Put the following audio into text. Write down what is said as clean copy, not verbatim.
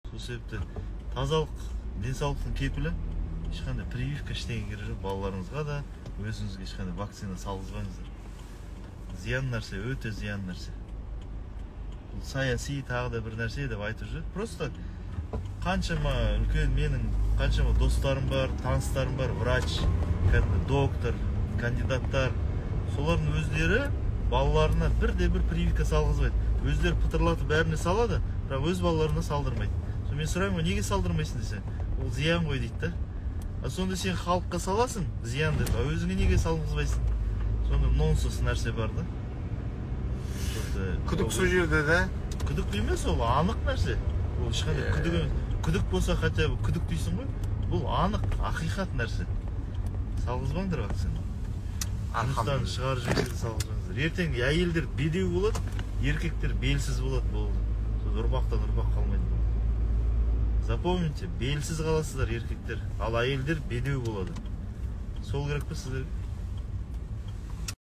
Сол себепті тазалық — денсаулықтың кепілі. Ешқандай прививка, ештеңе керегі жоқ. Балаларыңызға да, өзіңізге ешқандай вакцина салғызбаңыздар. Зиян нәрсе, өте зиян нәрсе. Бұл саяси, тағы да бір нәрсе деп айтып жүр. Просто қаншама үлкен, менің қаншама достарым бар, таныстарым бар, врач, кәдімгі доктор, кандидаттар. Солардың өздері балаларына бірде бір прививка салғызбайды. Өздері пытырлатып бәріне салады, бірақ өз балаларына салдырмайды. Сонда мен сұраймын ғой, неге салдырмайсың десе, ол зиян ғой дейді да. А сонда сен халыққа саласың зиян деп, а өзіңе неге салғызбайсың? Сонда нонсенс нәрсе бар да. Күдік сол жерде да. Күдік емес, ол анық нәрсе. Ол ешқандай күдік емес. Күдік болса, хотя бы күдік дейсің ғой. Бұл анық ақиқат нәрсе. Салғызбаңдар вакцина. Жұмыстан шығарып жіберсе де, салғызбаңыздар. Ертең әйелдер бедеу болады, еркектер белсіз болады, болды. Сол ұрпақтан ұрпақ қалмайды. Запомните, белсіз қаласыздар, еркектер, ал әйелдер бедеу болады. Сол керек па сіздерге?